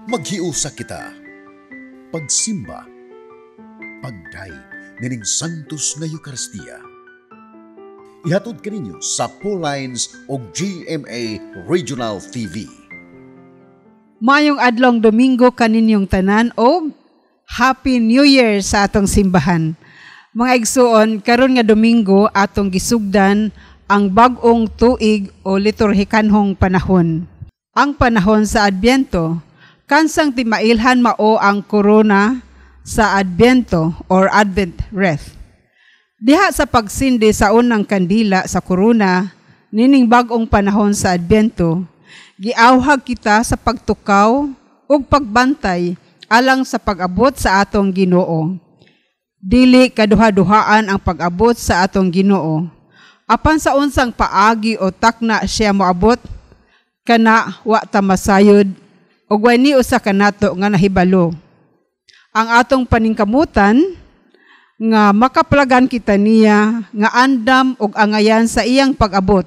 Maghiusa kita. Pagsimba. Pagdayeg nining Santos nga Eukaristiya. Ihatod kaninyo sa Lines o GMA Regional TV. Maayong adlong Domingo kaninyong tanan og Happy New Year sa atong simbahan. Mga igsuon, karon nga Domingo atong gisugdan ang bag-ong tuig o liturhikanhong panahon. Ang panahon sa Adbyento, kansang timailhan mao ang korona sa Adbyento or Advent wreath. Diha sa pagsindi sa unang kandila sa korona, nining bag-ong panahon sa Adbyento, giawhag kita sa pagtukaw ug pagbantay alang sa pag-abot sa atong Ginoo. Dili kaduha-duhaan ang pag-abot sa atong Ginoo. Apan sa unsang paagi o takna siya moabot, kana wa ta masayod ug way ni usa kanato nga nahibalo. Ang atong paningkamutan nga makaplagan kita niya nga andam ug angayan sa iyang pag-abot,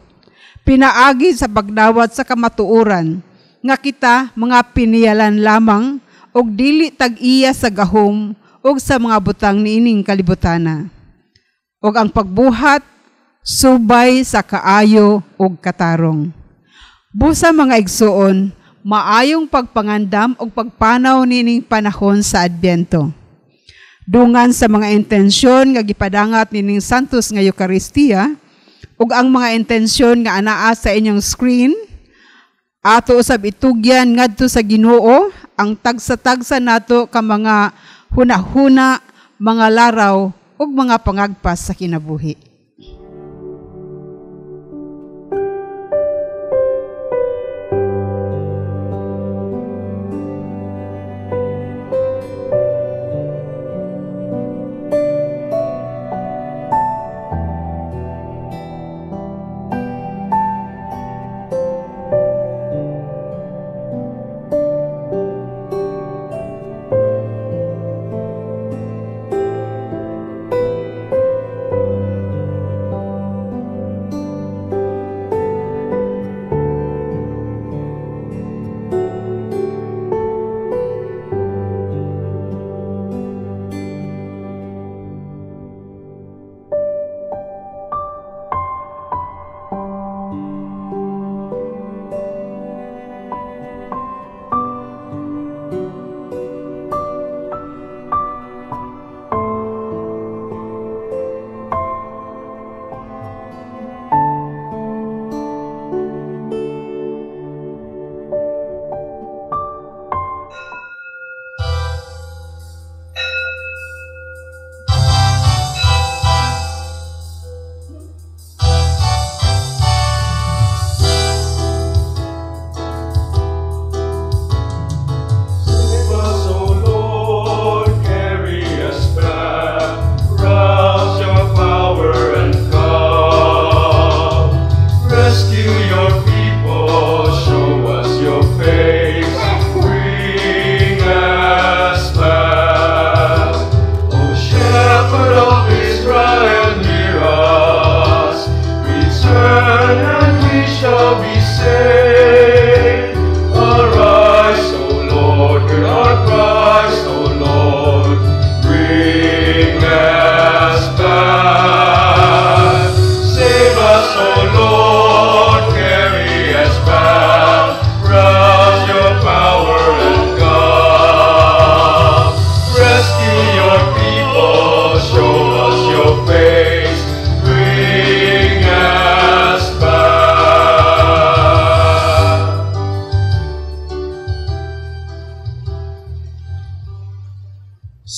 pinaagi sa pagdawat sa kamatuoran nga kita mga piniyalan lamang ug dili tag-iya sa gahom ug sa mga butang niining kalibutana. Ug ang pagbuhat subay sa kaayo ug katarong. Busa mga igsuon, maayong pagpangandam ug pagpanaw niining panahon sa Adbyento. Dungan sa mga intensyon nga gipadangat nining Santos nga Eukaristiya ug ang mga intensyon nga anaa sa inyong screen, ato usab itugyan ngadto sa Ginoo ang tagsa-tagsa nato ka mga hunahuna, mga laraw ug mga pangagpas sa kinabuhi.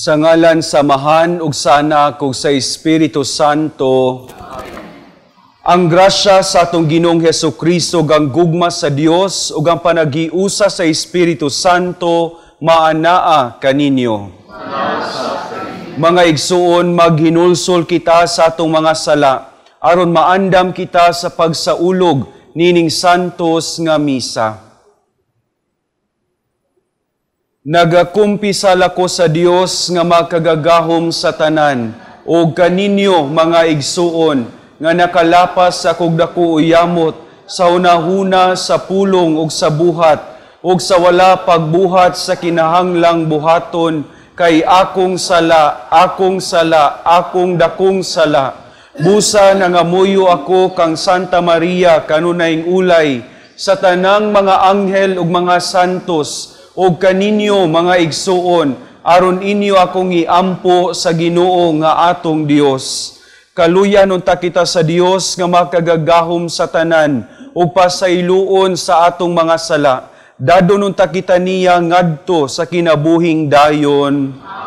Sa ngalan sa Amahan ug sa Anak ug sa Espiritu Santo. Amen. Ang grasya sa atong Ginoong Hesukristo ug ang gugma sa Dios ug ang panaghiusa sa Espiritu Santo maanaa kaninyo. Mga igsuon, maghinulsol kita sa atong mga sala aron maandam kita sa pagsaulog nining santos nga misa. Nagakumpisal ako sa Dios nga makagagahom sa tanan o kaninyo mga igsuon nga nakalapas sa kog dako uyamot sa hunahuna sa pulong ug sa buhat. ug sa wala pagbuhat sa kinahanglang buhaton, kay akong sala, akong sala, akong dakong sala. Busa nangamuyo ako kang Santa Maria kanunayng ulay, sa tanang mga anghel ug mga santos, ug kaninyo mga igsuon, aron inyo akong iampo sa Ginoo nga atong Dios. Kaluyan unta kita sa Dios nga makagagahom sa tanan, ug pasayloon sa atong mga sala. Dadon unta kita niya ngadto sa kinabuhing dayon. Amen.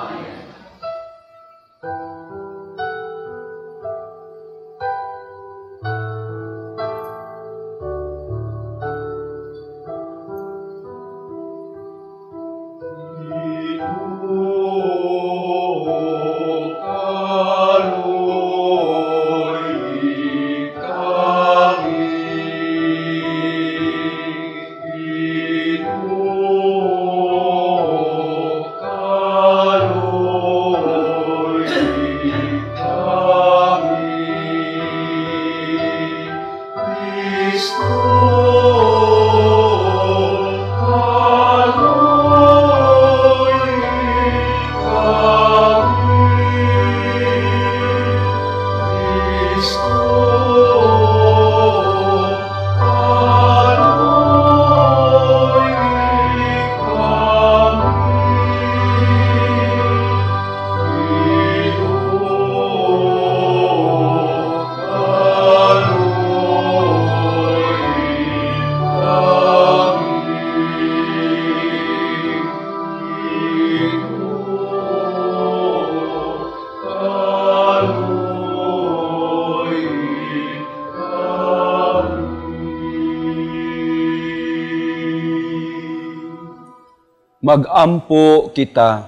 Magampo kita.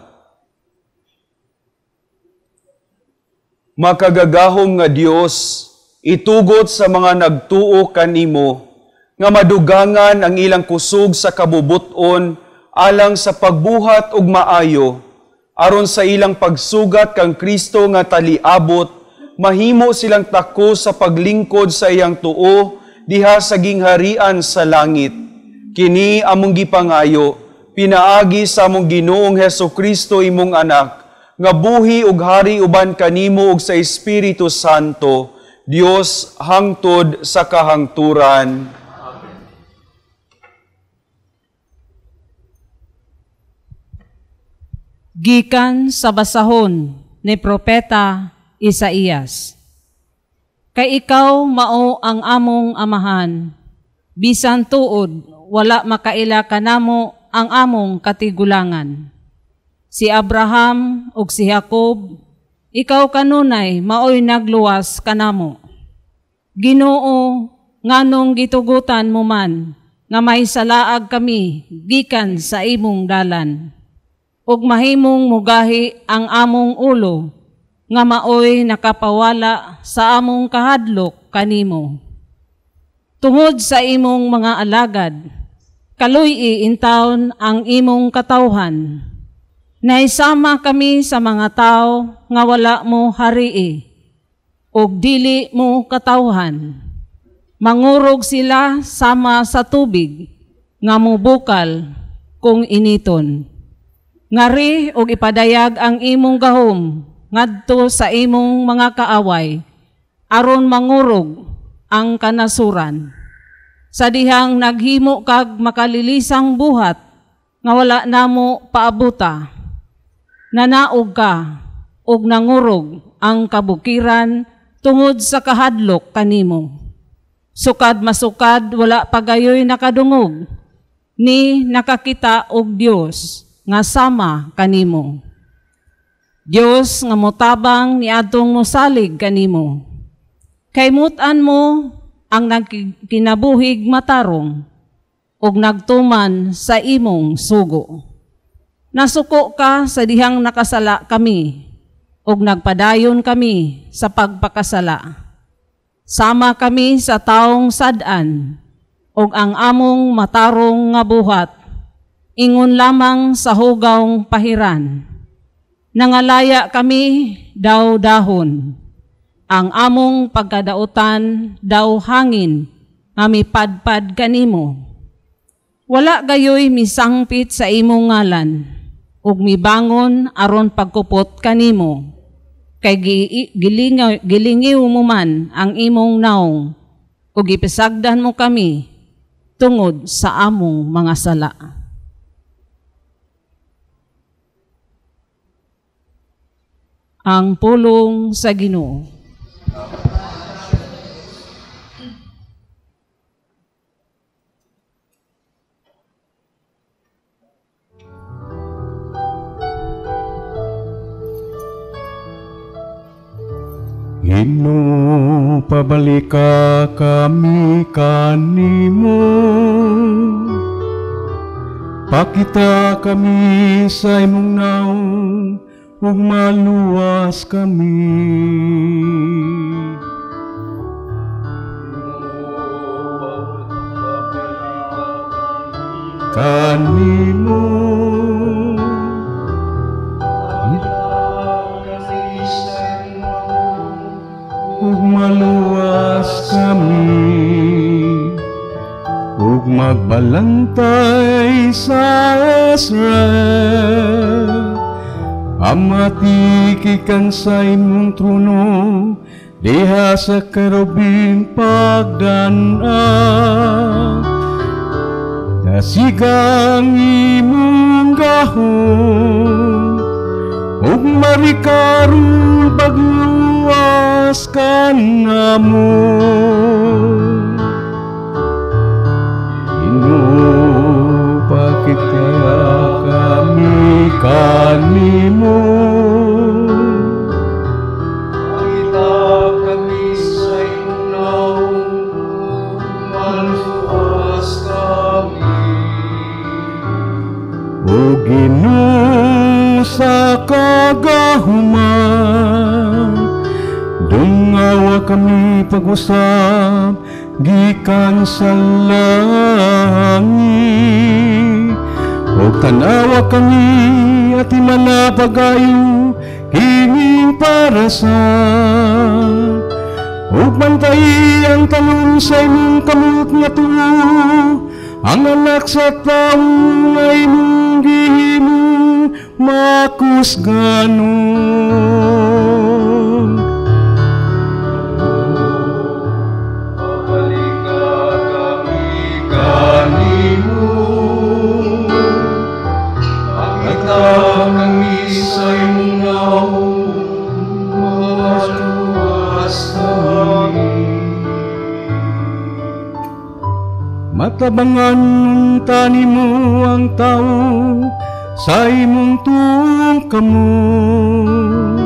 Makagagahom nga Dios, itugot sa mga nagtuo kanimo nga madugangan ang ilang kusog sa kabubuton alang sa pagbuhat og maayo, aron sa ilang pagsugat kang Kristo nga taliabot, mahimo silang tako sa paglingkod sa iyang tuo diha sa gingharian sa langit. Kini among gipangayo pinaagi sa among Ginoong Hesukristo imong anak, nga buhi ug hari uban kanimo ug sa Espiritu Santo, Dios hangtod sa kahangturan. Amen. Gikan sa basahon ni Propeta Isaías. Kay ikaw mao ang among amahan, bisan tuod wala makaila kanamo ang among katigulangan. Si Abraham ug si Jacob, ikaw kanunay maoy nagluwas kanamo. Ginoo, nganong gitugutan mo man nga may salaag kami gikan sa imong dalan, ug mahimong mugahi ang among ulo nga maoy nakapawala sa among kahadlok kanimo. Tungod sa imong mga alagad, kaluy-i intawon ang imong katawhan. Naisama kami sa mga tao nga wala mo harii, ug dili mo katawhan. Mangurog sila sama sa tubig nga mubukal kung initon. Ngari og ipadayag ang imong gahom ngadto sa imong mga kaaway, aron mangurog ang kanasuran. Sa dihang naghimo kag makalilisang buhat nga wala namo paabuta, nanaog ka og nangurog ang kabukiran tungod sa kahadlok kanimo. Sukad masukad wala pagayoy nakadungog ni nakakita og Dios nga sama kanimo. Dios nga motabang niadtong mosalig kanimo. Kay mutan mo ang nagkinabuhig matarong ug nagtuman sa imong sugo. Nasuko ka sa dihang nakasala kami ug nagpadayon kami sa pagpakasala. Sama kami sa taong sad-an ug ang among matarong nga buhat ingon lamang sa hugawng pahiran. Nangalaya kami daw dahon, ang among pagkadautan daw hangin nga mipadpad kanimo. Wala gayoy misangpit sa imong ngalan, ug mibangon aron pagkupot kanimo. Kay gilingiw mo man ang imong naong, ug gipasagdan mo kami tungod sa among mga sala. Ang pulong sa Ginoo. Ginoo, pabalika kami kanimo. Pakita kami sa imong naong, ug maluwas kami. Kanimo. Ug maluwas kami, ug magbalantay sa Israel. Amati gikan sa imong trono, diha sa kerubin pagdan-a. Dasigang imong gahom, ug marikaron pagluwas kanamo. Ginoo, pakita kami kanimo. Pakita kami sa imong naong, maluwas kami. O Ginoo, sa kagahuman, dungawa kami pag-usab gikan sa langit. O tanawa kami at imanapagayo kining parasan. Ug bantay ang talon sa imong kamot nga tuo, ang anak sa tawo nga imong gihimo makusganon. Pabalika kami kanimo. Pakita kami sa imong naong, maluwas kami. Matabangan unta nimo ang tawo sa imong tuong kamot.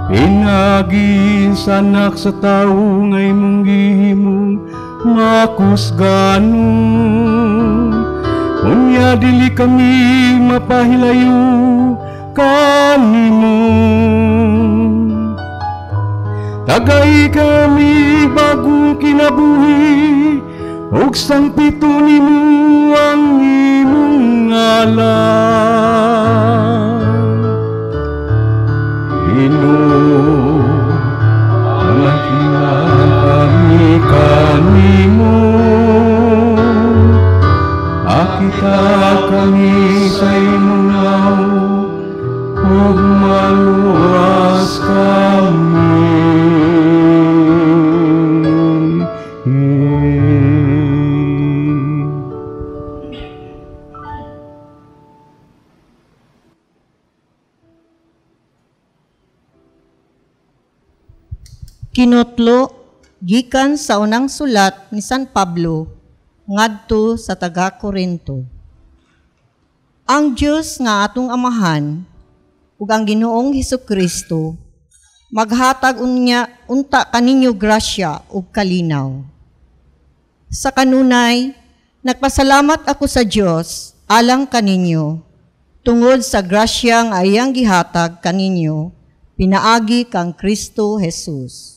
Pinagi sa anak sa tawo nga imong gihimong makusganon. Unya dili kami mapahilayo kanimo. Tagay kami bagong kinabuhi, ug sangpito nimo ang imong ngalan. Ginoo, pangahiya kami kanimo. Pakita kami sa imong naong, ug maluwas kami. Kinutlo gikan sa unang sulat ni San Pablo ngadto sa taga-Korinto. Ang Dios nga atong Amahan ug ang Ginoong Hesukristo maghatag unya unta kaninyo grasya ug kalinaw. Sa kanunay, nagpasalamat ako sa Dios alang kaninyo tungod sa grasya nga iyang gihatag kaninyo pinaagi kang Kristo Jesus.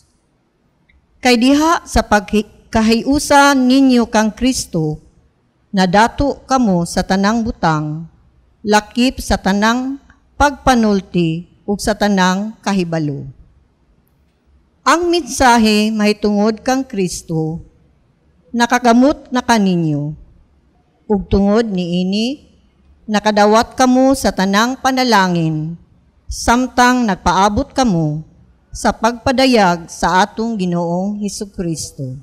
Kay diha sa pagkahiusa ninyo kang Kristo, nadato kamo sa tanang butang, lakip sa tanang pagpanulti ug sa tanang kahibalo. Ang mensahe mahitungod kang Kristo, nakagamot na kaninyo. Ug tungod niini, nakadawat kamo sa tanang panalangin, samtang nagpaabot kamo sa pagpadayag sa atong Ginoong Hesukristo.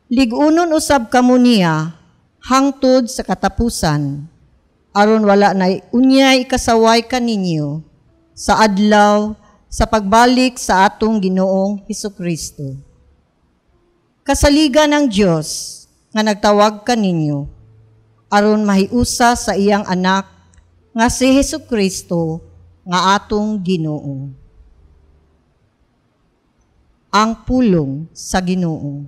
Lig-unon usab kamo niya hangtod sa katapusan, aron wala na unyay ikasaway kaninyo sa adlaw sa pagbalik sa atong Ginoong Hesukristo. Kasaligan ng Dios nga nagtawag kaninyo aron mahiusa sa iyang anak nga si Hesukristo nga atong Ginoo. Ang pulong sa Ginoo.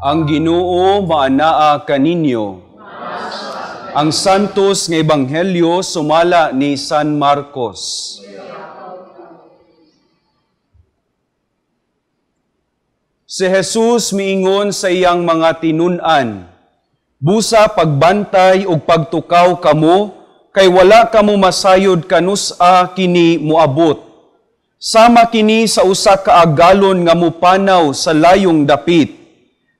Ang Ginoo maanaa kaninyo. Ang Santos nga Ebanghelyo sumala ni San Marcos. Si Jesus miingon sa iyang mga tinun-an, busa pagbantay ug pagtukaw kamo, kay wala kamo masayod kanus-a kini moabot. Sama kini sa usa ka agalon nga mopanaw sa layong dapit.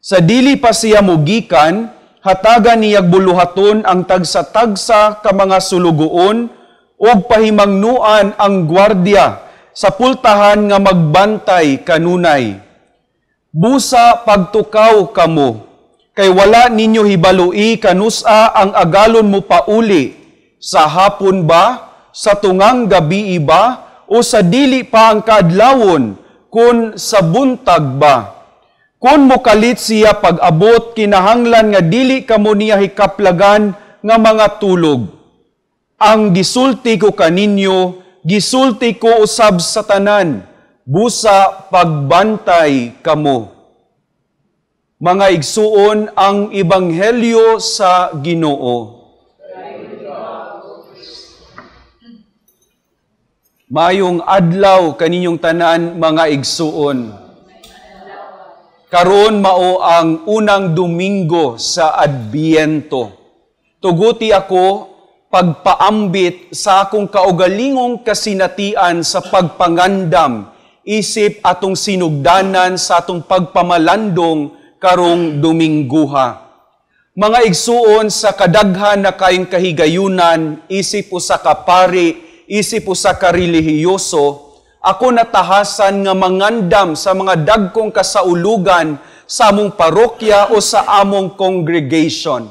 Sa dili pa siya mugikan, hatagan niyag buluhaton ang tagsa-tagsa ka mga sulugoon ug pahimangnuan ang gwardya sa pultahan nga magbantay kanunay. Busa pagtukaw kamo, kay wala ninyo hibaloi kanusa ang agalon mo pauli, sa hapon ba, sa tungang gabi ba, o sa dili pa ang kaadlawon, kun sa buntag ba. Kung mokalit siya pag-abot, kinahanglan nga dili kamo niya hikaplagan nga mga tulog. Ang gisulti ko kaninyo, gisulti ko usab sa tanan, busa pagbantay kamo. Mga igsuon, ang ebanghelyo sa Ginoo. Mayong adlaw kaninyong tanan, mga igsuon. Karon mao ang unang Domingo sa Adbiento. Tuguti ako pagpaambit sa akong kaugalingong kasinatian sa pagpangandam, isip atong sinugdanan sa atong pagpamalandong karong Domingguha. Mga igsuon, sa kadaghan na kayong kahigayunan, isip usa ka pari, isip usa ka relihiyoso, ako natahasan nga mangandam sa mga dagkong kasaulugan sa among parokya o sa among congregation.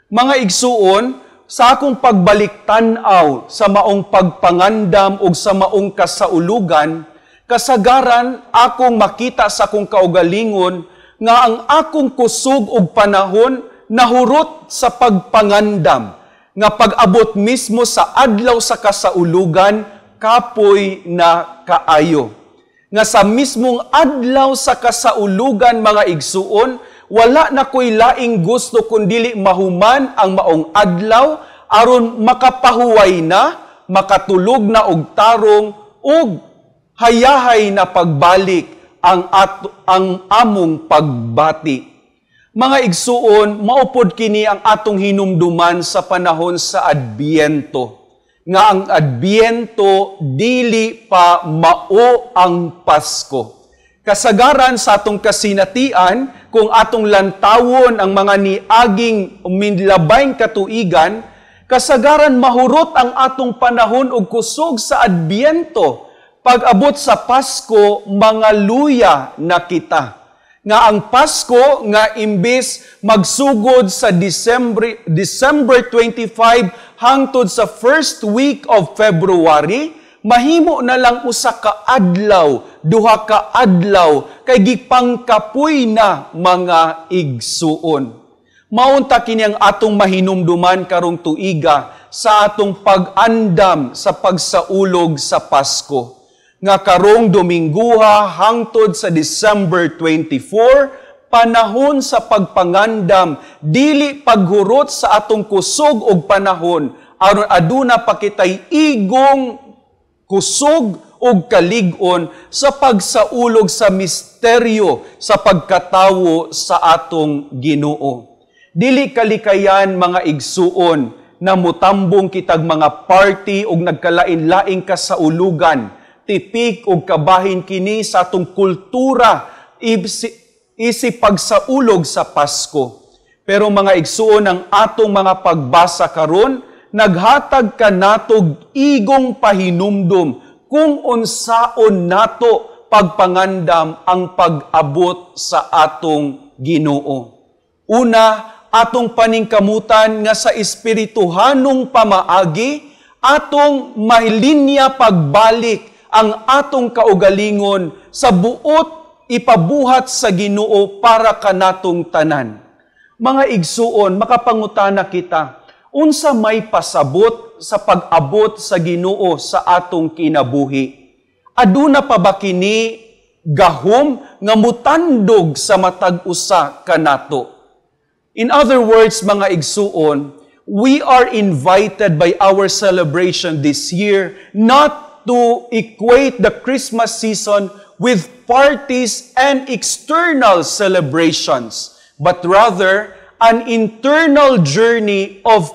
Mga igsuon, sa akong pagbalik tan-aw sa maong pagpangandam o sa maong kasaulugan, kasagaran akong makita sa akong kaugalingon nga ang akong kusog og panahon nahurot sa pagpangandam, nga pag-abot mismo sa adlaw sa kasaulugan, kapoy na kaayo. Nga sa mismong adlaw sa kasaulugan, mga igsuon, wala na ko'y laing gusto kundili mahuman ang maong adlaw aron makapahuway na, makatulog na og tarong ug hayahay na pagbalik ang among pagbati. Mga igsuon, maupod kini ang atong hinumduman sa panahon sa Adbiento. Nga ang Adbyento dili pa mao ang Pasko. Kasagaran sa atong kasinatian, kung atong lantawon ang mga niaging minlabayng katuigan, kasagaran mahurot ang atong panahon og kusog sa Adbyento. Pag-abot sa Pasko, mga luya na kita. Nga ang Pasko nga imbis magsugod sa December 25 hangtod sa first week of February, mahimo na lang usa ka adlaw, duha ka adlaw, kay gipangkapoy na mga igsuon. Maunta kini ang atong mahinumduman karong tuiga sa atong pag-andam sa pagsaulog sa Pasko. Nga karong Domingguha hangtod sa December 24, panahon sa pagpangandam, dili paghurot sa atong kusog og panahon, aron aduna pa kitay igong kusog og kalig-on sa pagsaulog sa misteryo sa pagkatawo sa atong Ginoo. Dili kalikayan mga igsuon na mutambong kitag mga party og nagkalain-laing kasaulugan. Tipik og kabahin kini sa atong kultura isi pagsaulog sa Pasko. Pero mga igsuon, ang atong mga pagbasa karon naghatag kanatog igong pahinumdum kung unsaon nato pagpangandam ang pag-abot sa atong Ginoo. Una, atong paningkamutan nga sa espirituhanong pamaagi, atong mailinya pagbalik ang atong kaugalingon sa buot ipabuhat sa Ginoo para kanatong tanan. Mga igsuon, makapangutana kita, unsa may pasabot sa pag-abot sa Ginoo sa atong kinabuhi? Aduna pa ba kini gahom nga mutandog sa matag usa kanato? In other words, mga igsuon, we are invited by our celebration this year not to equate the Christmas season with parties and external celebrations, but rather an internal journey of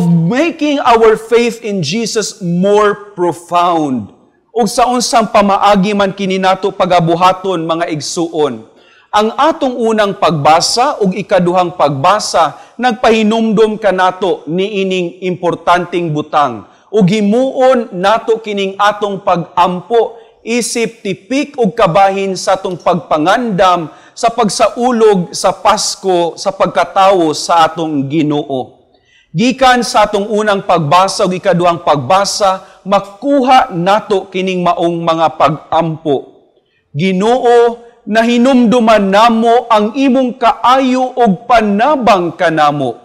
making our faith in Jesus more profound. Ug sa unsang pamaagi man kini nato pagabuhaton, mga igsuon, ang atong unang pagbasa ug ikaduhang pagbasa nagpahinumdom kanato niining importanteng butang. Ug himuon nato kining atong pag-ampo isip tipik ug kabahin sa atong pagpangandam sa pagsaulog sa Pasko sa pagkatawo sa atong Ginoo. Gikan sa atong unang pagbasa ug ikaduhang pagbasa, makuha nato kining maong mga pag-ampo. Ginoo, nahinumduman namo ang imong kaayo ug panabang kanamo.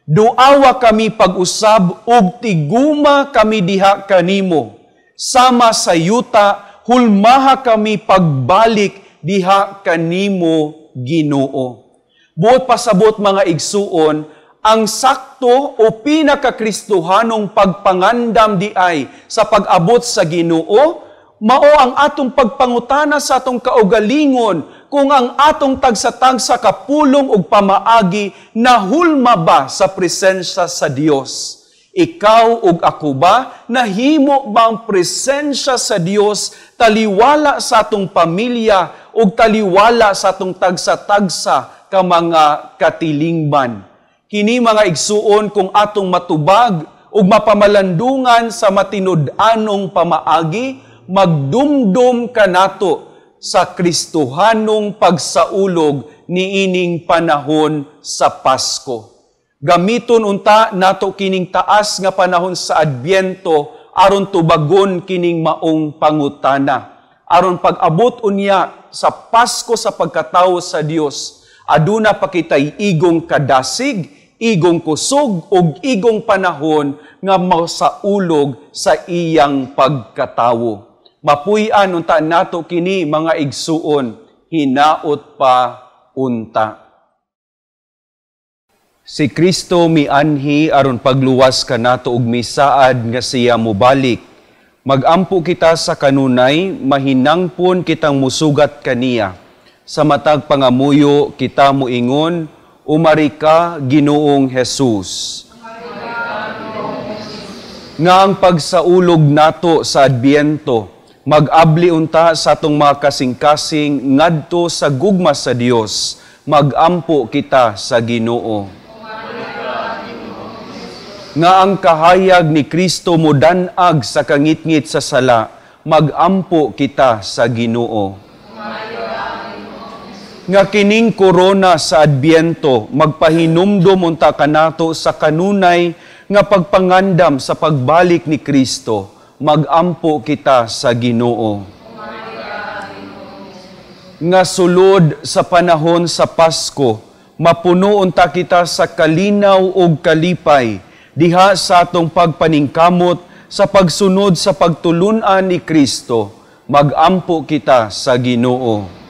Duawa kami pag-usab ug tiguma kami diha kanimo. Sama sa yuta, hulmaha kami pagbalik diha kanimo, Ginoo. Buot pasabot mga igsuon, ang sakto o pinakakristuhanong pagpangandam di ay sa pag-abot sa Ginoo, mao ang atong pagpangutana sa atong kaugalingon kung ang atong tagsa-tagsa kapulong ug pamaagi nahulma ba sa presensya sa Dios. Ikaw ug ako ba, nahimo ba ang presensya sa Dios taliwala sa atong pamilya ug taliwala sa atong tagsa-tagsa ka mga katilingban? Kini mga igsuon, kung atong matubag ug mapamalandungan sa matinud-anong pamaagi, magdumdum kanato sa Kristohanong pagsaulog niining panahon sa Pasko. Gamiton unta nato kining taas nga panahon sa Adbyento aron tubagon kining maong pangutana. Aron pag-abot unya sa Pasko sa pagkatawo sa Dios, aduna pa kitay igong kadasig, igong kusog ug igong panahon nga masaulog sa iyang pagkatawo. Mapuy-an unta nato kini mga igsuon, hinaot pa unta. Si Kristo mianhi aron pagluwas kanato ug misaad nga siya mobalik. Magampo kita sa kanunay, mahinangpon kitang musugat kaniya. Sa matag pangamuyo kita moingon, umari ka, Ginoong Jesus. Nga ang pagsaulog nato sa Adbyento, mag-abli unta sa atong mga kasing-kasing ngadto sa gugma sa Dios, magampo kita sa Ginoo. Nga ang kahayag ni Kristo modan-ag sa kangitngit sa sala, magampo kita sa Ginoo. Nga kining korona sa Adbyento, magpahinumdom unta kanato sa kanunay nga pagpangandam sa pagbalik ni Kristo, magampo kita sa Ginoo. Nga sulod sa panahon sa Pasko, mapuno unta kita sa kalinaw ug kalipay, diha sa atong pagpaningkamot sa pagsunod sa pagtulun-an ni Kristo, magampo kita sa Ginoo.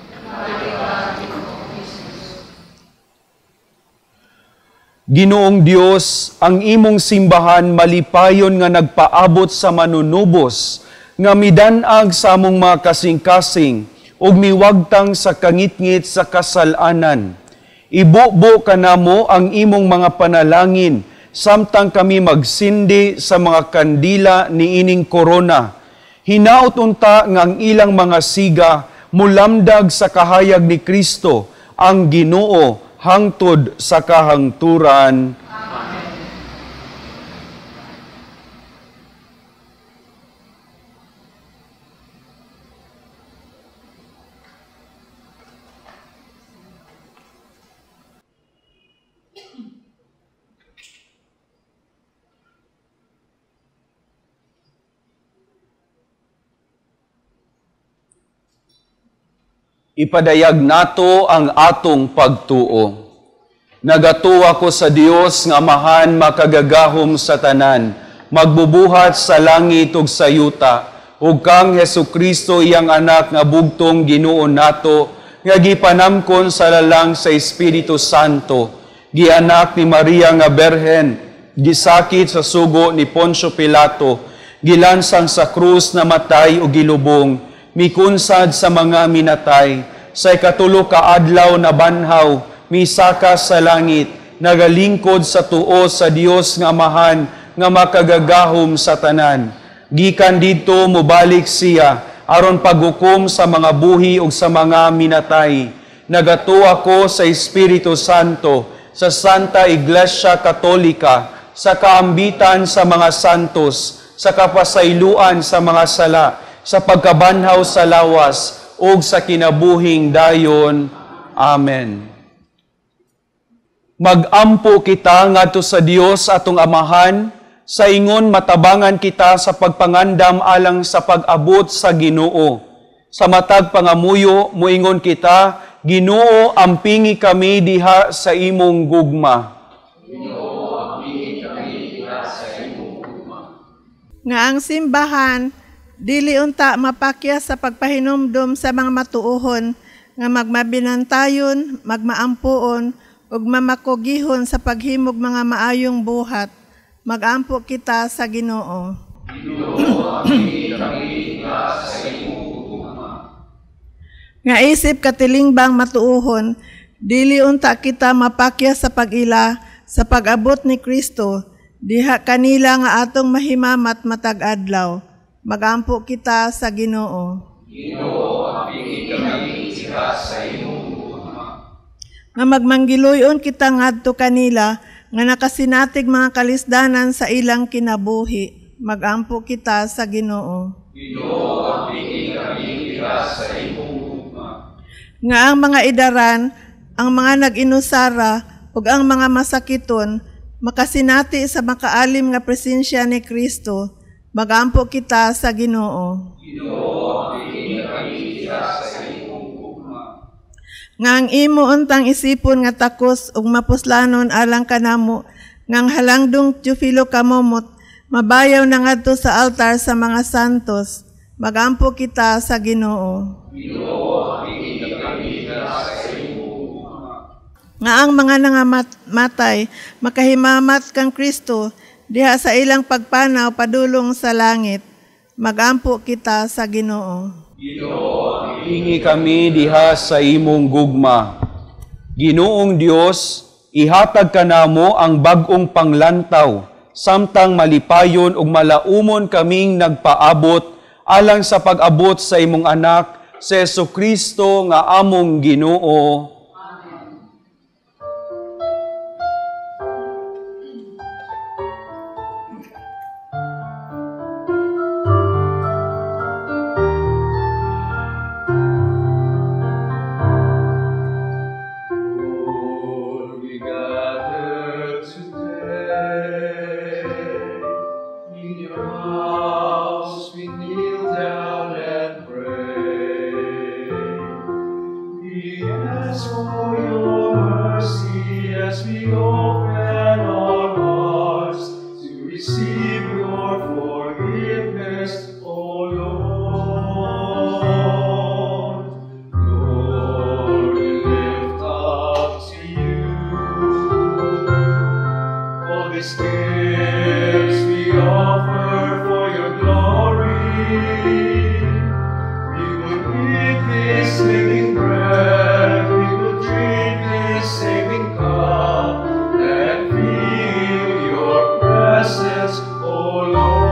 Ginoong Dios, ang imong simbahan malipayon nga nagpaabot sa manunubos, nga midan-ag sa among mga kasing-kasing, ug miwagtang sa kangitngit sa kasalanan. Ibubo kanamo ang imong mga panalangin, samtang kami magsindi sa mga kandila niining korona. Hinaot unta nga ang ilang mga siga mulamdag sa kahayag ni Kristo, ang Ginoo, hangtod sa kahangturan. Amen. Ipadayag nato ang atong pagtuo. Nagatuwa ko sa Dios nga Amahan makagagahom sa tanan, magbubuhat sa langit ug sa yuta, ug kang Hesukristo iyang anak nga bugtong Ginoo nato, nga gipanamkon sa lalang sa Espiritu Santo, gianak ni Maria nga Berhen, gisakit sa sugo ni Poncio Pilato, gilansang sa krus namatay ug gilubong, mikunsad sa mga minatay, sa ikatulo ka adlaw na banhaw, misaka sa langit, nagalingkod sa tuo sa Dios nga Amahan, nga makagagahom sa tanan. Gikan didto mobalik siya, aron paghukom sa mga buhi ug sa mga minatay. Nagatuo ako sa Espiritu Santo, sa Santa Iglesia Katolika, sa kaambitan sa mga santos, sa kapasayloan sa mga sala, sa pagkabanhaw sa lawas, ug sa kinabuhing dayon. Amen. Magampo kita ngadto sa Dios atong Amahan, sa ingon matabangan kita sa pagpangandam alang sa pag-abot sa Ginoo. Sa matag pangamuyo, muingon kita, Ginoo, ampingi kami diha sa imong gugma. Ginoo, ampingi kami diha sa imong gugma. Nga ang simbahan dili unta mapakya sa pagpahinumdom sa mga matuohon nga magmabinantayon, magmaampuon ug mamakugihon sa paghimog mga maayong buhat. Magampo kita sa Ginoo. Ginoo, ampingi kami diha sa imong gugma. Nga isip katilingbang matuohon, dili unta kita mapakya sa pag-ila sa pag-abot ni Kristo, diha kanila nga atong mahimamat matag adlaw. Magampo kita sa Ginoo. Ginoo, ampingi kami diha sa imong gugma. Nga magmanggiluyon kita ngadto kanila nga nakasinatig mga kalisdanan sa ilang kinabuhi. Magampo kita sa Ginoo. Ginoo, ampingi kami diha sa imong gugma. Nga ang mga idaran, ang mga nag-inusara ug ang mga masakiton makasinati sa makaalim nga presensya ni Kristo. Magampo kita sa Ginoo. Ginoo, ampingi kami diha sa imong gugma. Nga ang imo untang isipon nga takos ug mapuslanon alang kanamo, nga ang halangdong Teofilo Camomot mabayaw na ngadto sa altar sa mga santos. Magampo kita sa Ginoo. Ginoo, ampingi kami diha sa imong gugma. Nga ang mga nangamatay makahimamat kang Kristo diha sa ilang pagpanaw padulong sa langit. Magampo kita sa Ginoo. Ginoo, ampingi kami diha sa imong gugma. Ginoong Dios, ihatag kanamo ang bag-ong panglantaw Samtang malipayon ug malaumon kaming nagpaabot alang sa pag-abot sa imong anak, si Jesucristo nga among Ginoo. Amen. Lord, we gather today. In your house we kneel down and pray. We ask for your mercy as we open our hearts to receive your forgiveness, O Lord. Lord, we lift up to you all these gifts we offer for your glory. We will eat this living bread, we will drink this saving cup, and feel your presence, O Lord.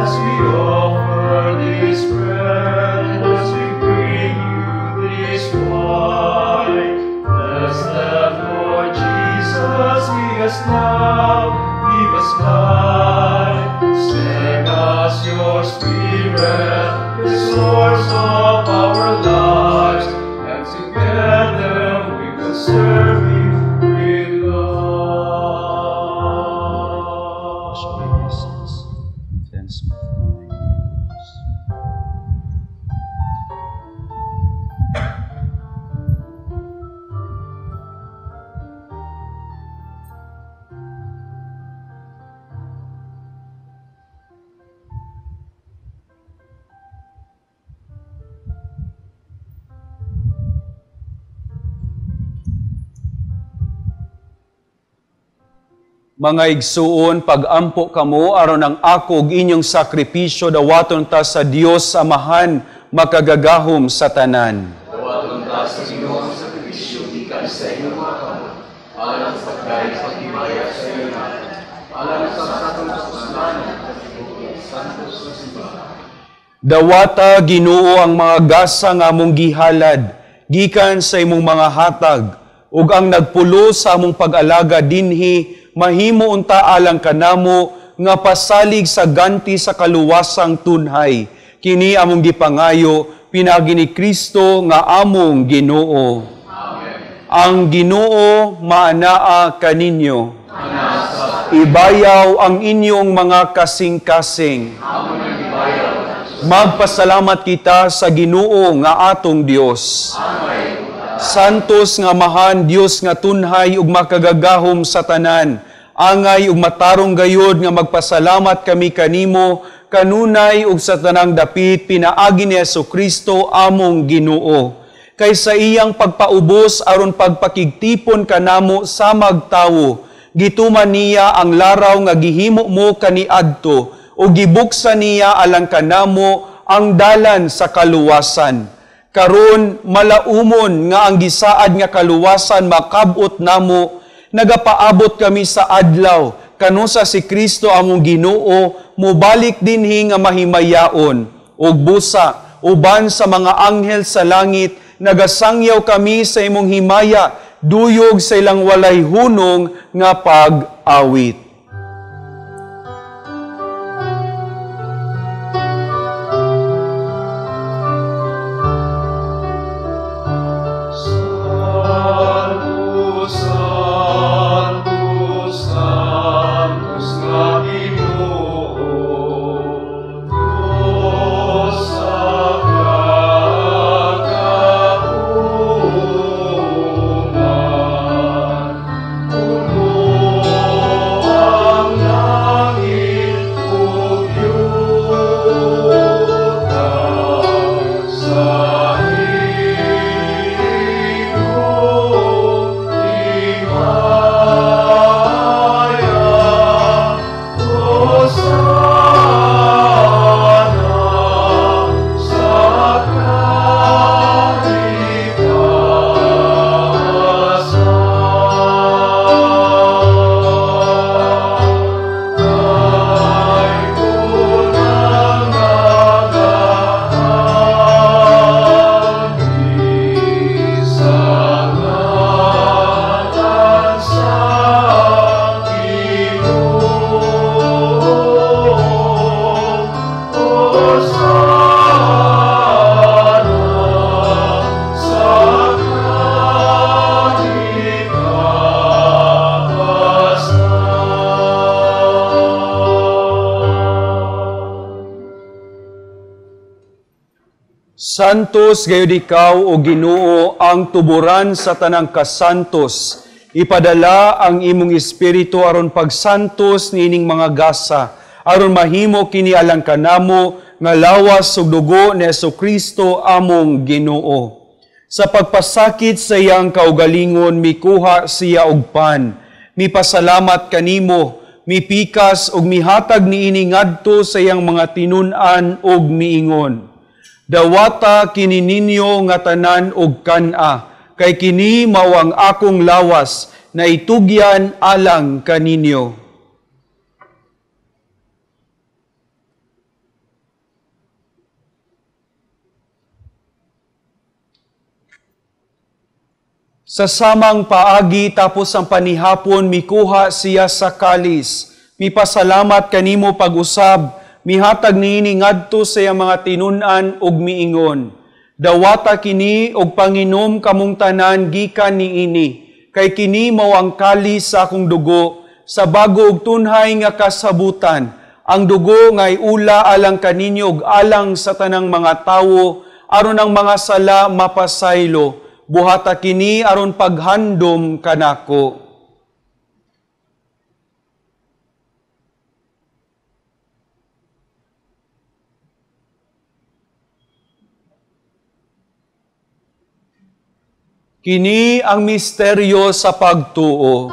As we offer this bread, as we bring you this wine, bless that, Lord Jesus, give us now, give us life. Send us your Spirit, the source of our lives, and together we will serve you with love. Cleanse me from my iniquities. Mga igsuon, pag-ampo kamo aron ang ako ug inyong sakripisyo dawaton ta sa Dios Amahan makagagahom sa tanan. Dawaton ta sa Ginoo ang sakripisyo gikan sa inyong mga kamot, alang sa pagdayeg paghimaya sa iyang ngalan, alang sa atong kapuslanan ug santos nga simbahan. Dawata Ginoo ang mga gasa nga among gihalad gikan sa imong mga hatag ug ang nagpulo sa among pag-alaga dinhi mahimo unta alang kanamo nga pasalig sa ganti sa kaluwasang tunhay. Kini among gipangayo pinaagi ni Kristo nga among Ginoo. Amen. Ang Ginoo maanaa kaninyo. Ibayaw ang inyong mga kasing-kasing. Magpasalamat kita sa Ginoo nga atong Dios. Santos nga Amahan, Dios nga tunhay ug makagagahom sa tanan, angay ug matarong gayod nga magpasalamat kami kanimo kanunay ug sa tanang dapit pinaagi ni Hesukristo among Ginoo. Kay sa iyang pagpaubos aron pagpakigtipon kanamo sa magtawo, gituman niya ang laraw nga gihimo mo kaniadto ug gibuksan niya alang kanamo ang dalan sa kaluwasan. Karon malaumon nga ang gisaad nga kaluwasan makab-ot namo, nagapaabot kami sa adlaw kanusa si Kristo among Ginoo mobalik dinhi nga mahimayaon ug busa uban sa mga anghel sa langit nagasangyaw kami sa imong himaya duyog sa ilang walay hunong nga pag-awit. Santo, Santo, Santos nga Ginoo, Dios sa kagahuman, puno Santos gayud ikaw, o Ginoo, ang tuburan sa tanang kasantos. Ipadala ang imong espiritu aron pagsantos niining mga gasa, aron mahimo kini alang kanamo nga lawas ug dugo ni Hesukristo among Ginoo. Sa pagpasakit sa iyang kaugalingon, mikuha siya og pan. Mipasalamat kanimo, mipikas ug mihatag niini ngadto sa iyang mga tinun-an ug miingon. Dawata kini ninyo nga tanan og kan-a, kay kini mao ang akong lawas na itugyan alang kaninyo. Sa samang paagi tapos ang panihapon, mikuha siya sa kalis. Mipasalamat kanimo pag-usab, mihatag niini ngadto sa iyang mga tinun-an ug miingon. Dawata kini og panginom kamong tanan gikan niini, kay kini mao ang kalis sa akong dugo sa bago ug tunhay nga kasabutan, ang dugo nga iula alang kaninyo ug alang sa tanang mga tawo aron ang mga sala mapasaylo. Buhata kini aron paghandom kanako. Kini ang misteryo sa pagtuo.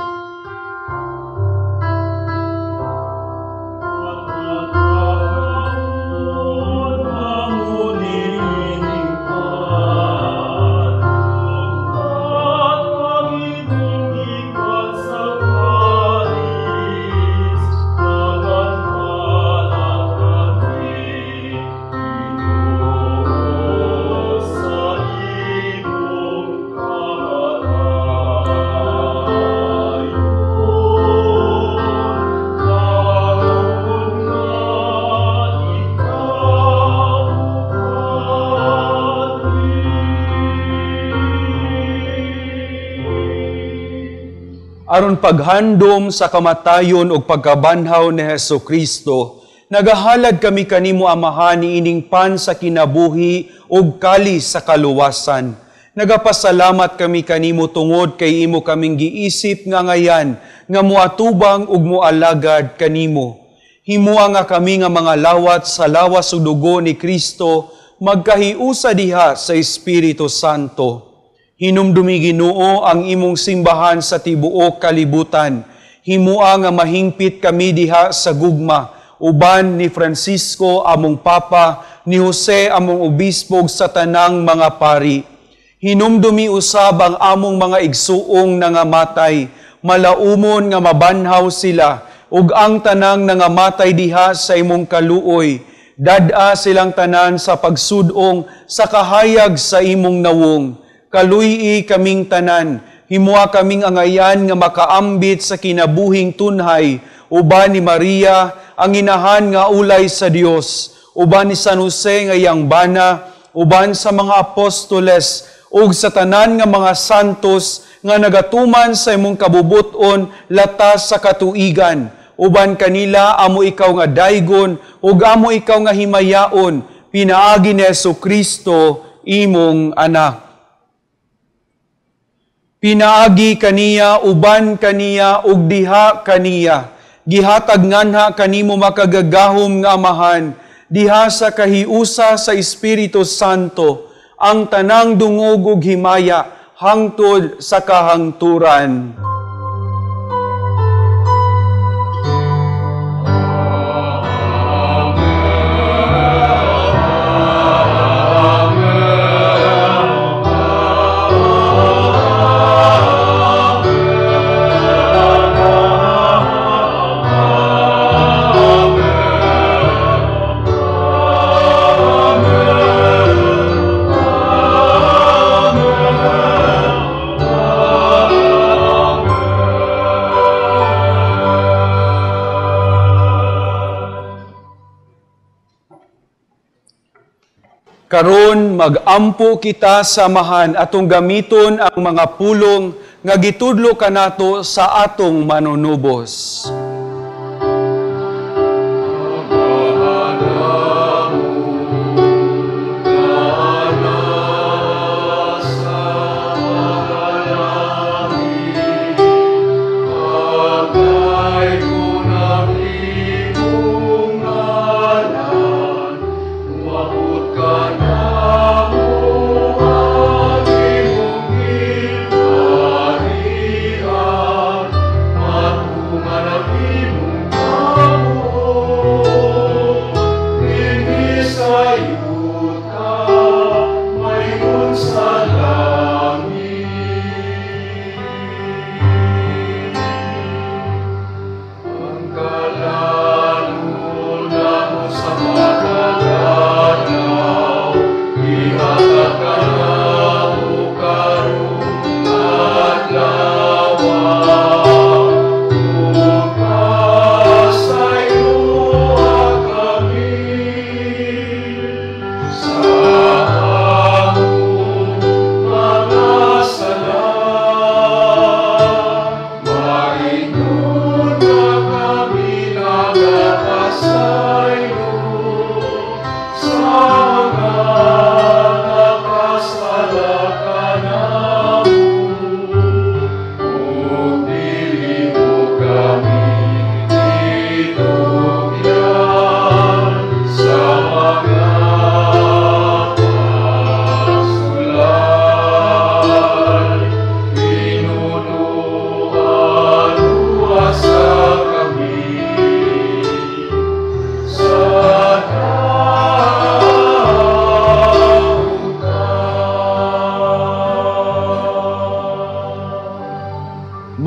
Aron paghandom sa kamatayon ug pagkabanhaw ni Hesukristo, nagahalad kami kanimo Amahan niining pan sa kinabuhi ug kalis sa kaluwasan. Nagapasalamat kami kanimo tungod kay imo kaming giisip nga ngayan nga moatubang ug moalagad kanimo. Himua nga kami nga mga lawat sa lawas ug dugo ni Kristo magkahiusa diha sa Espiritu Santo. Hinumdumi Ginoo ang imong simbahan sa tibuok kalibutan. Himua nga mahingpit kami diha sa gugma, uban ni Francisco among Papa, ni Jose among obispo sa tanang mga pari. Hinumdumi usab ang among mga igsuong nangamatay, malaumon nga mabanhaw sila, ug ang tanang nangamatay diha sa imong kaluoy. Dad-a silang tanan sa pagsudong sa kahayag sa imong nawong. Kaluy-i kaming tanan, himua kaming angayan nga makaambit sa kinabuhing tunhay, uban ni Maria ang inahan nga ulay sa Dios, uban ni San Jose nga iyang bana, uban sa mga apostoles, ug sa tanan nga mga santos nga nagatuman sa imong kabubuton latas sa katuigan. Uban kanila amo ikaw nga daygon, ug amo ikaw nga himayaon, pinaagi ni Hesukristo imong anak. Pinaagi kaniya, uban kaniya, ug diha kaniya. Gihatag nganha kanimo makagagahom nga Amahan, diha sa kahiusa sa Espiritu Santo, ang tanang dungog ug himaya hangtod sa kahangturan. Karon magampo kita sa Amahan atong gamiton ang mga pulong nga gitudlo kanato sa atong manunubos.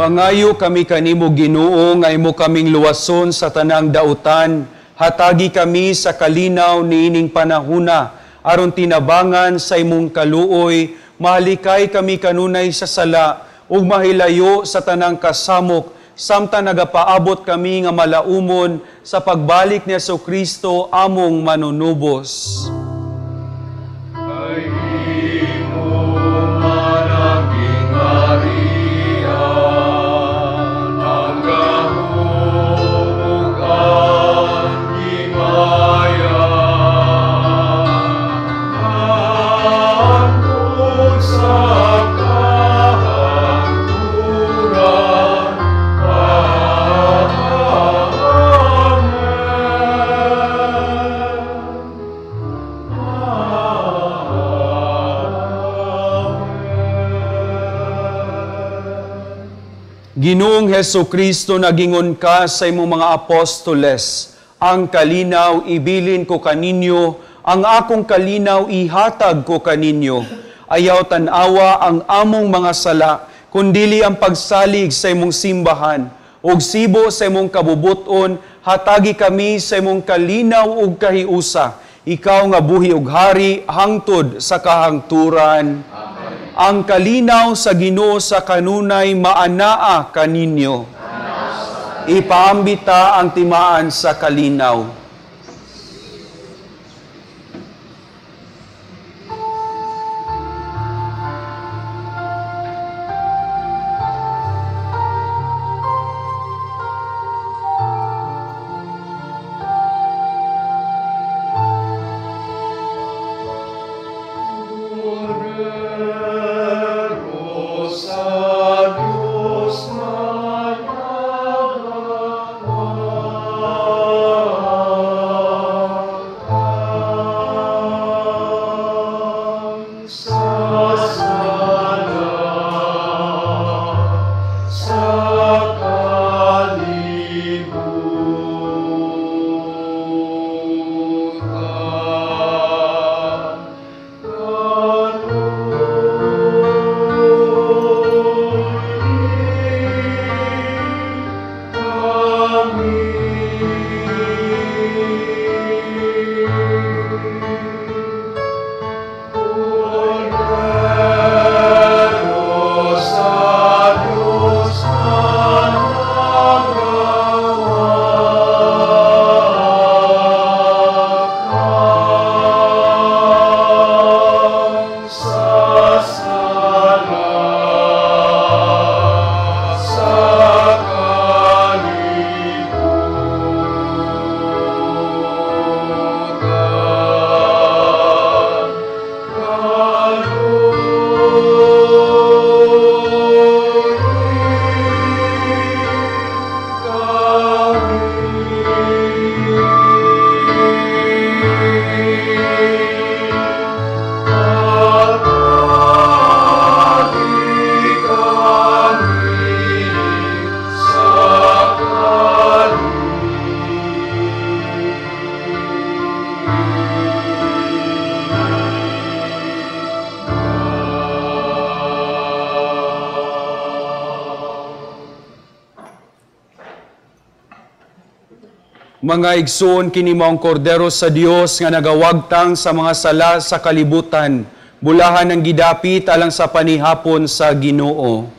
Mangayo kami kanimo Ginoo nga imo kaming luwason sa tanang dautan, hatagi kami sa kalinaw niining panahuna aron tinabangan sa imong kaluoy, mahalikay kami kanunay sa sala ug mahilayo sa tanang kasamok samtang nagapaabot kami nga malaumon sa pagbalik ni Hesukristo among manunubos. Ay imo managing harian, ang gahom ug ang himaya, hangtod sa kahangturan. Amen. Ginoong Hesukristo, nagingon ka sa imong mga apostoles, ang kalinaw ibilin ko kaninyo, ang akong kalinaw ihatag ko kaninyo. Ayaw tan-awa ang among mga sala, kundili ang pagsalig sa imong simbahan. Ug sibo sa imong kabubuton, hatagi kami sa imong kalinaw ug kahiusa. Ikaw nga buhi ug hari hangtod sa kahangturan. Amen. Ang kalinaw sa Ginoo sa kanunay maanaa kaninyo. Ipaambita ang timaan sa kalinaw. Sa Diyos na Mga igsoon, kini mao ang kordero sa Dios nga nagawagtang sa mga sala sa kalibutan. Bulahan ang gidapit alang sa panihapon sa Ginoo.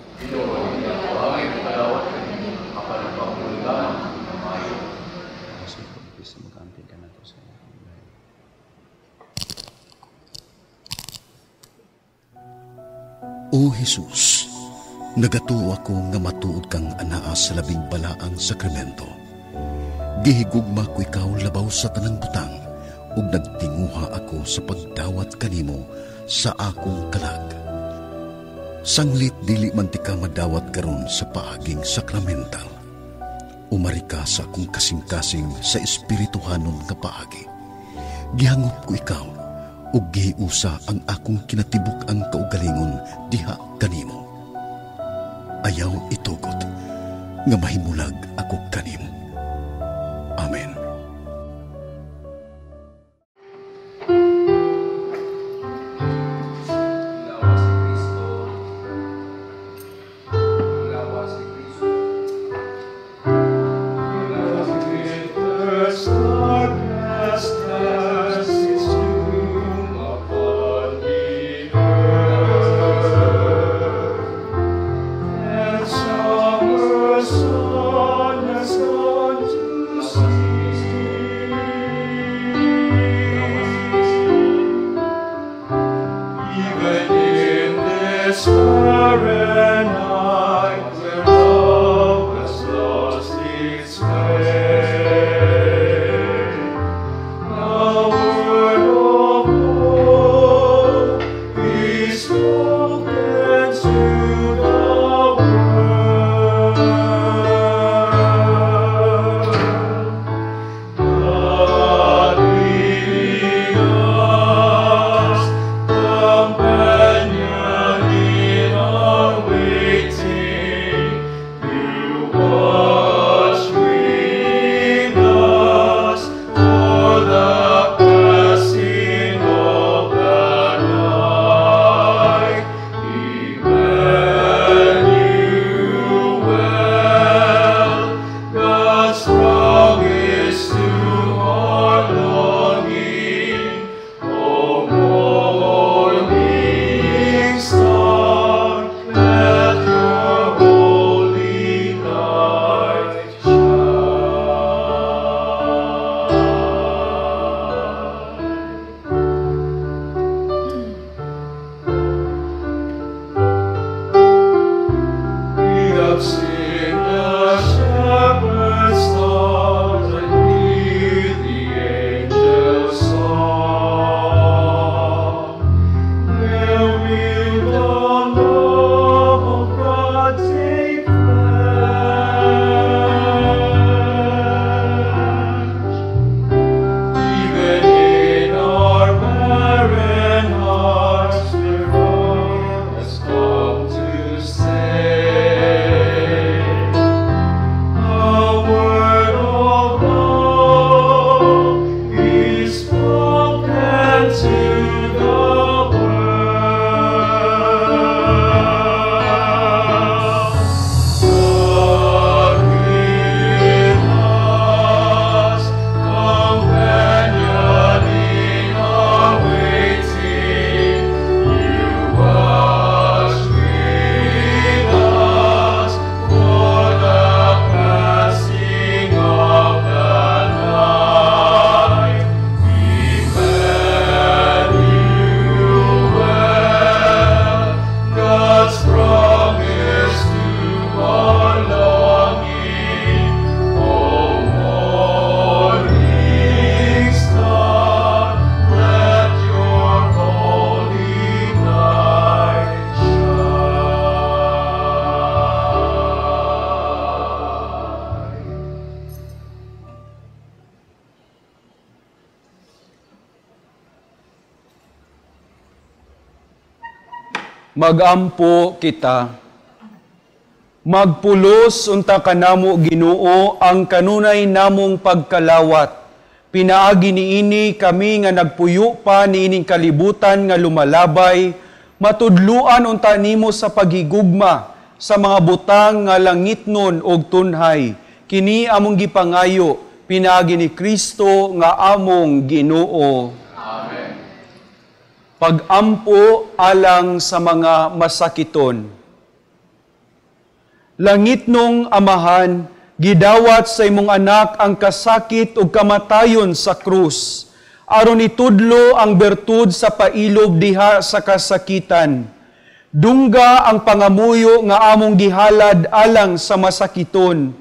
O Jesus, nagatuo ako nga matuod kang anaa sa labing balaang sakramento. Gihigugma ko ikaw labaw sa tanang butang ug nagtinguha ako sa pagdawat kanimo sa akong kalag. Sanglit dili man ti ka madawat karon sa paaging sakramental. Umari ka sa akong kasing-kasing sa espirituhanon nga paagi. Gihangop ko ikaw ug gihiusa ang akong kinatibuk-ang kaugalingon diha kanimo. Ayaw itugot nga mahimulag ako kanimo. Amen. Lawas si Kristo. Lawas si This barren night where love has lost its way, a word of hope is spoken to the world. God with us, companion in our waiting, you watch with us for the passing of the night. Emmanuel, God's promise to our longing, O morning star, let your holy light shine. We have seen the shepherd's stars and hear the angels' song. Where will the love of God take flesh? Even in our barren hearts, their has come to stay. A word of love is spoken to the world. God with us, companion in our waiting, you watch with us for the passing of the night. Emmanuel, God's promise to our longing, O morning star, let your holy light shine. Magampo kita. Magpulos unta kanamo, Ginoo, ang kanunay namong pagkalawat. Pinaagi niini kami nga nagpuyo pa niining kalibutan nga lumalabay, matudluan unta nimo sa paghigugma sa mga butang nga langitnon og tunhay. Kini among gipangayo pinaagi ni Kristo nga among Ginoo. Pagampo alang sa mga masakiton. Langitnong Amahan, gidawat sa imong anak ang kasakit ug kamatayon sa krus, aron itudlo ang bertud sa pailob diha sa kasakitan. Dungga ang pangamuyo nga among gihalad alang sa masakiton.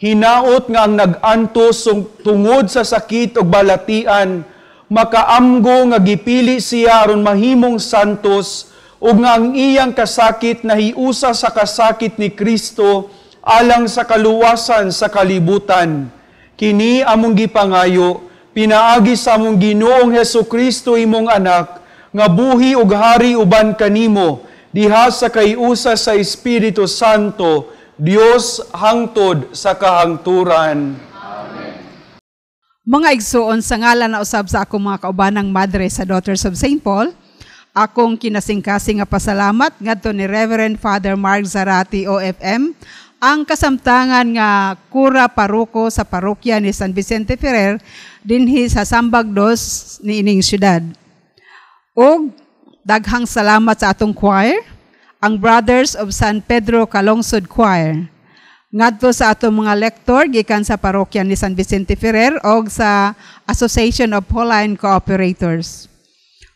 Hinaot nga ang nag-antos tungod sa sakit ug balatian, makaamgo nga gipili siya aron mahimong santos, ug nga ang iyang kasakit nahiusa sa kasakit ni Kristo alang sa kaluwasan sa kalibutan. Kini among gipangayo pinaagi sa among Ginoong Hesukristo, imong anak, nga buhi ug hari uban kanimo diha sa kaiusa sa Espiritu Santo, Dios hangtod sa kahangturan. Mga igsuon, sa ngalan na usab sa akong mga kaubanang madre sa Daughters of St. Paul, akong kinasingkasing nga pasalamat ngadto ni Reverend Father Mark Zarati OFM, ang kasamtangan nga kura paroko sa parokya ni San Vicente Ferrer dinhi sa Sambag Dos niining syudad. Og daghang salamat sa atong choir, ang Brothers of San Pedro Calungsod Choir. Ngadto sa atong mga lektor gikan sa parokya ni San Vicente Ferrer og sa Association of Pauline Cooperators.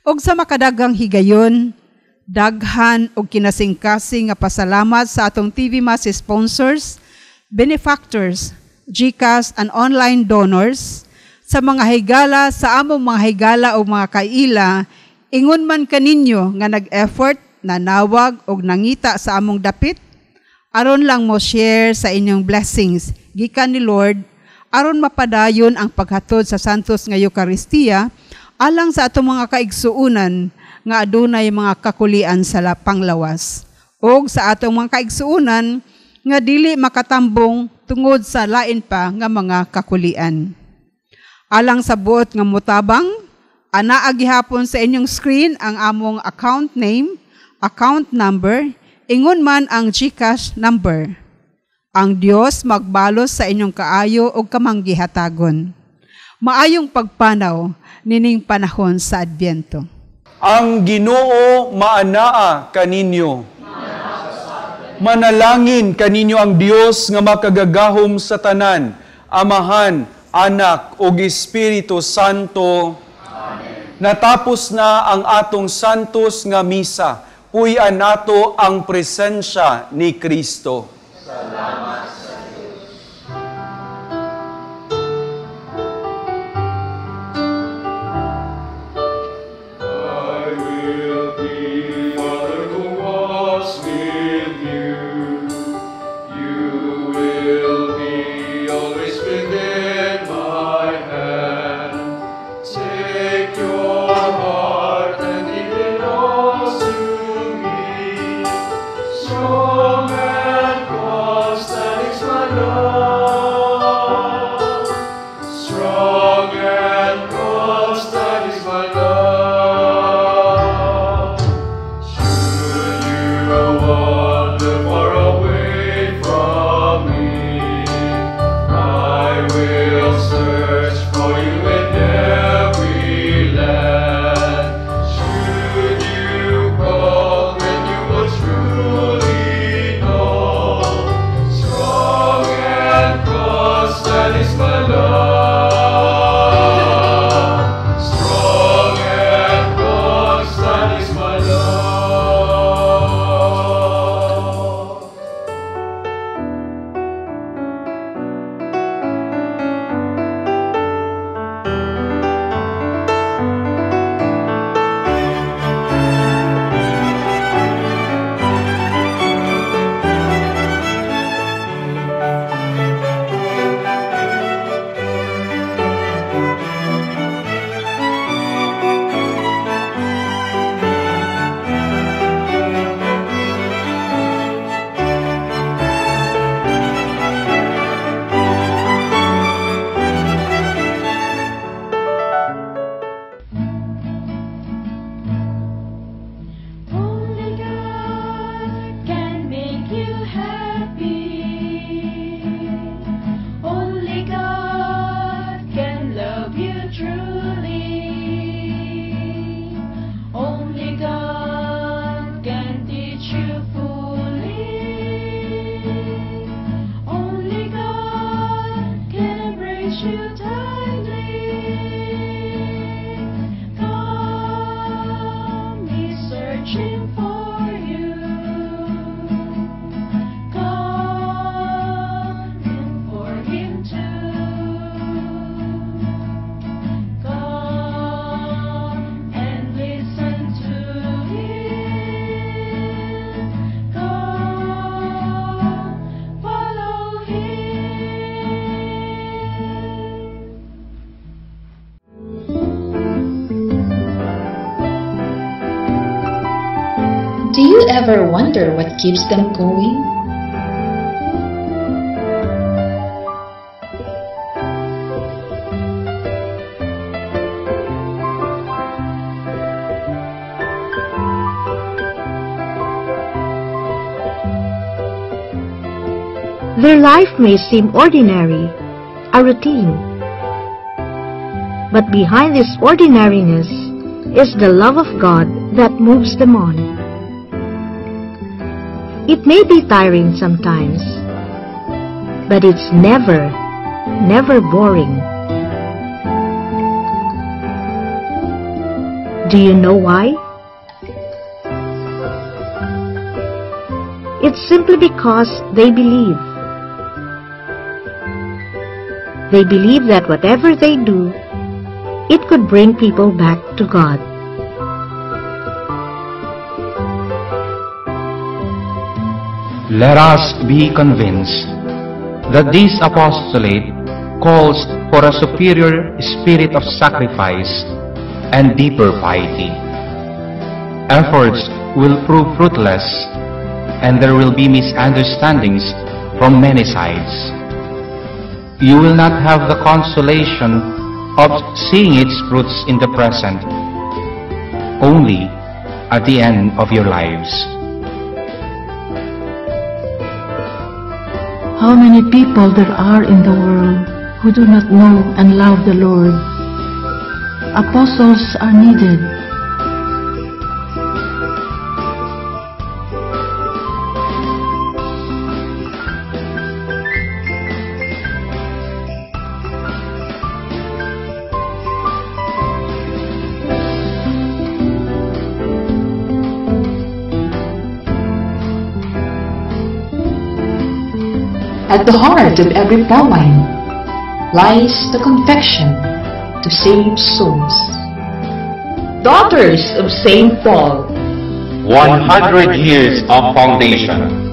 Og sa makadaghang higayon, Daghan og kinasingkasing nga pasalamat sa atong TV Mass sponsors, benefactors, GCash and online donors, sa mga higala, sa among mga higala o mga kaila, ingon man kaninyo nga nag-effort, nanawag og nangita sa among dapit, aron lang mo share sa inyong blessings gikan ni Lord, aron mapadayon ang paghatod sa Santos nga Eukaristiya alang sa atong mga kaigsuonan nga adunay mga kakulian sa panglawas og sa atong mga kaigsuonan nga dili makatambong tungod sa lain pa nga mga kakulian. Alang sa buot nga mutabang, anaa gihapon sa inyong screen ang among account name, account number, ingon man ang GCash number. Ang Dios magbalos sa inyong kaayo ug kamanggihatagon. Maayong pagpanaw nining panahon sa Adbyento. Ang Ginoo maanaa kaninyo. Manalangin kaninyo ang Dios nga makagagahom sa tanan, Amahan, Anak ug Espiritu Santo. Amen. Natapos na ang atong santos nga misa. Puy-an nato ang presensya ni Kristo. Salamat sa Diyos. I will be Father who was with you. You will be always within my hand. Take your heart and give it all to me. Strong and constant is my love. Strong and constant is my love. Should you wander far away from me, I will search for you in every land. Should you call, then you will truly know. Strong and constant is my love. Strong and constant is my love. Only God can make you happy. Only God can love you truly. Only God can teach you fully. Only God can embrace you tightly. Come, He's searching for you. Come, look for Him too. Come and listen to Him. Come, follow Him. Do you ever wonder what keeps them going? Their life may seem ordinary, a routine. But behind this ordinariness is the love of God that moves them on. It may be tiring sometimes, but it's never, never boring. Do you know why? It's simply because they believe. They believe that whatever they do, it could bring people back to God. Let us be convinced that this apostolate calls for a superior spirit of sacrifice and deeper piety. Efforts will prove fruitless, and there will be misunderstandings from many sides. You will not have the consolation of seeing its fruits in the present, only at the end of your lives. How many people there are in the world who do not know and love the Lord. Apostles are needed. At the heart of every Pauline lies the conviction to save souls. Daughters of St. Paul. 100 years of foundation.